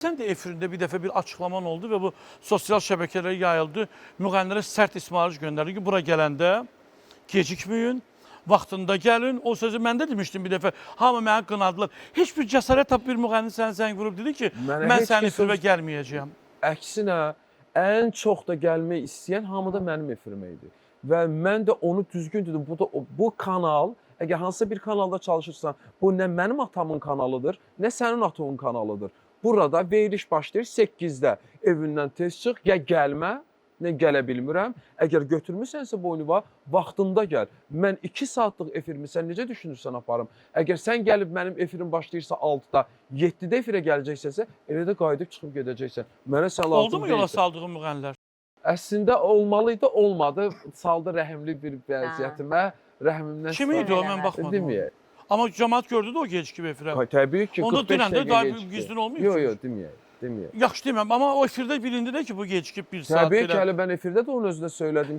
Sən də efirində bir dəfə bir açıqlaman oldu və bu sosial şəbəkələrə yayıldı. Müğənnilərə sərt ismarış göndərdi ki, bura gələndə gecikməyin, vaxtında gəlin. O sözü mən də demişdim bir dəfə. Hamı məni qınadılar. Heç bir cəsarət tap bir müğənni sənə zəng vurub dedi ki, Mənə mən heç sənin bir efirə söz- gəlməyəcəyəm. Əksinə, ən çox da gəlmək istəyən hamı da mənim efirimə idi. Və mən də onu düzgün dedim. Bu da bu kanal, əgər hansısa bir kanalda çalışırsan, bu nə mənim atamın kanalıdır, nə sənin atanın kanalıdır. Burada veriliş başlayır 8-də. Evindən tez çıx, ya gəlmə, nə gələ bilmirəm. Əgər götürmüsənsə boynuva, vaxtında gəl. Mən 2 saatlıq efirimi sən necə düşünürsən aparım? Əgər sən gəlib mənim efirim başlayırsa 6-da, 7-də efirə gələcəksənsə, elə də qayıdıb çıxıb gedəcəksən. Mənə sən lazım Oldu mu yola deyilsən. saldığın müğənnilər? Əslində olmalı idi, olmadı. Saldı rəhimli bir vəziyyətimə, rəhmimdən Kim idi o? Mən Eləməz. baxmadım. Deməyək. Amma cəmaət gördü də o gecikib efirə. Ha, Təbii ki, Onda 45 dünən də dəqiqə daha bir gecikdi. gizlin olmayıb Yox, ki. yox, deməyək, deməyək. Yaxşı deməm, amma o efirdə bilindi də ki, bu gecikib bir saat Təbii ki, belə. hələ mən efirdə də onun özünə söylədim.